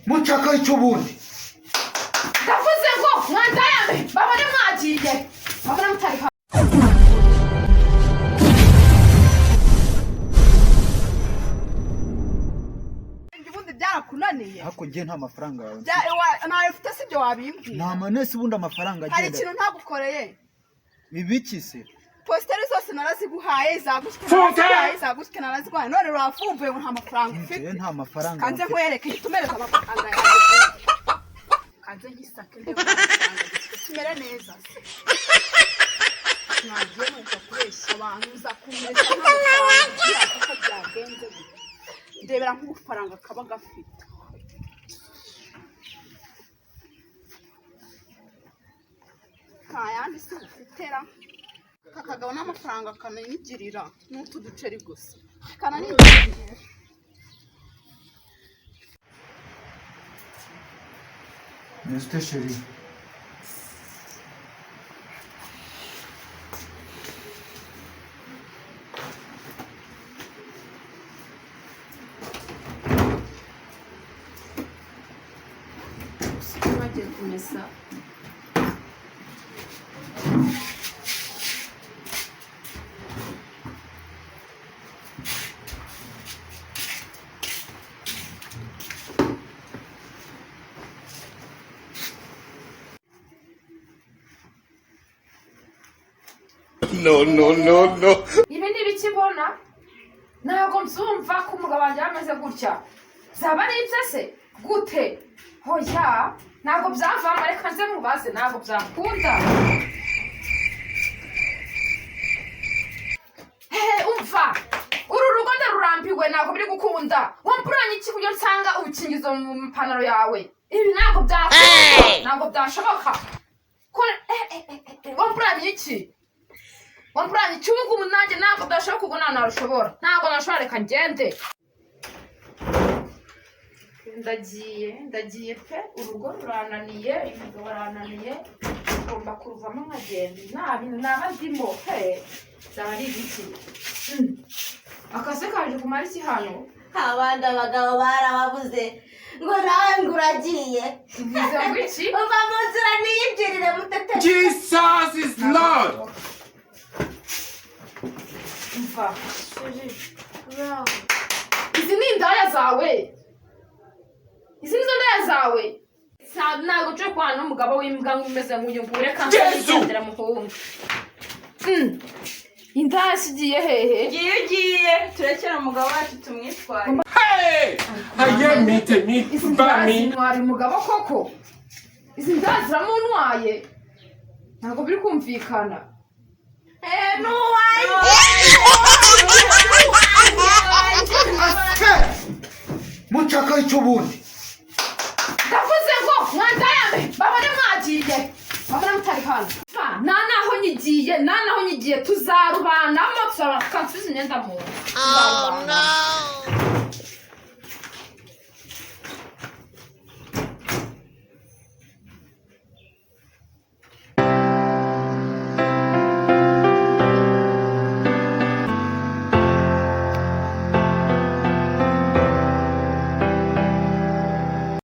Mucaka icyo ubundi. Ndavuze ngo mwandayame, babone mwagiye, babone mutari. Ubundi byarakunaniye. Ariko njye nta mafaranga yawe. Ntayo ufite, si ibyo wabimbwiye? Nta manesi, ubundi amafaranga Hari agenda. ikintu ntagukoreye? Ibiki se? Positeri zose naraziguhaye, izaguswe naraziguhaye, izaguswe naraziguhaye, none uravumbuye ngo nta mafaranga ufite. Njyewe nta mafaranga Kanze mfite. nkwereke, tumereze amafaranga yawe, kanze ngisake ndebe ko amafaranga gifite kimere neza. Mwagiye mwuka kubeshya abantu, uza kumureka nta mafaranga ugira, kuko byagenze gute? Ndebera nk'ubufaranga kaba gafite, nta yandi si bufitera. Aka kagabo n'amafaranga kananigirira n'utu duceri gusa kananigirira. Meze ute, chérie? Bagiye kumesa. No, no, no, no. Ibi ni ibiki mbona? Ntabwo mbyumva ko umugabo wanjye yaba ameze gutya. Byaba ari ibye se gute? Hoya, ntabwo byavamo, reka nze mubaze, ntabwo byakunda. Hehe, umva, uru rugo ndarurambiwe, ntabwo biri gukunda. Wamburanye iki kuburyo nsanga ubukingizo mu ipantaro yawe? Ibi ntabwo byakunda, ntabwo byashoboka ko wamburanye iki? Wamburanye iki? Ubu ngubu nanjye ntabwo byashoboka, ubwo nta narushobora, ntabwo nashobora, reka ngende. Ndagiye, ndagiye pe, urugo rurananiye, uyu mugabo arananiye, ngomba kuruvamo nkagenda. Nta bintu naba ndimo pe, byaba ari ibiki? Akase kaje kumara iki hano? Abandi abagabo barababuze, ngo nawe ngo uragiye. Uvuze ngo iki? Uva mu nzira niyinjirire mutete. Jesus is Lord. Umva, izi ni indaya zawe, izi nizo ndaya zawe. Ntabwo nje kubana n'umugabo w'imbwa umeze nk'uyu nguyu, reka Yesu! ngendera muhungu. Indaya se igiye hehe? Ngiye, ugiye turekere umugabo wacu tumwitware. Hey! Ayé mi tèmi Izi bá ndaya mi. zintwara umugabo koko, izi ndaya ziramuntwaye, ntabwo biri kumvikana. N'uwanjye. Ase mucaka icyo ubundi. Ndavuze ngo mwandayame, babone mwagiye, babone mutari hano. Nta naho nyigiye, nta naho nyigiye, tuzarubanamo, tuzarubana. Kansubiza imyenda mu nzu. Tuzarubanamo.